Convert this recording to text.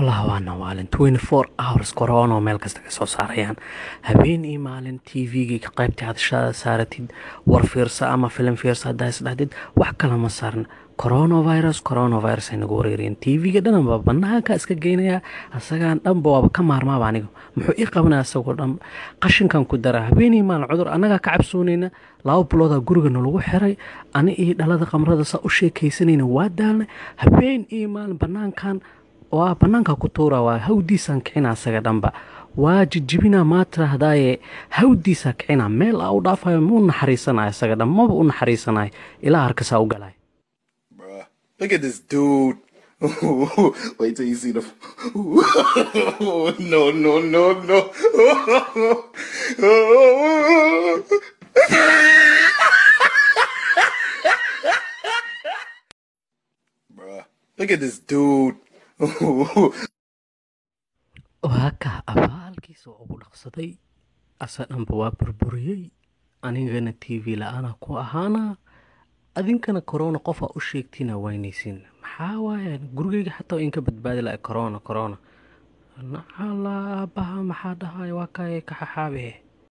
Wallahi waana waalin 24 hours corona oo meel kasta ka soo saarayaan, habeen iyo maalin. TV-gii ka qaybtii hadashada saaratid, war fiirsa ama filim fiirsa haddaa isdhahdid, wax kale ma saaran, coronavirus, coronavirus ay nagu wareeriyeen. TV-ga dhanba banaanka iska geynaya, asagaan dhanba waaba ka maarmaaba. Aniga muxuu ii qabanaya? Asagoo dhan qashinkan ku dara. Habeen iyo maalin cudur annagaa ka cabsoonayna. 2 biloodaa guriga nalagu xiray, ani iyo dhalada qamrada saa u sheekaysanayna, waa daalnay. Habeen iyo maalin banaankan waa banaanka ku tuura, waa hawdiisaan kicina, asaga dhanba waa jijibina. Maa tirahdaaye, hawdiisaa kicina, meel aa u dhaafayo ma u naxariisanayo, asaga dhan maba u naxariisanayo, ilaa harkasaa u galay. Bruh. Look at this dude. Wait till you see the. No, no, no, no. Bruh. Look at this dude. Waa ka abaalkiisa ugu dhaqsaday, asa dhanba waa burburiyey. Anigana TV la-aana ku ahaana, adinkana corona qofa u sheegtina waynaysin. Maxaa waaye, gurigeyga xataa in ka badbaadi laha corona, corona nacala aabaha maxaa dhahay, waa kaye ka xaxaabe.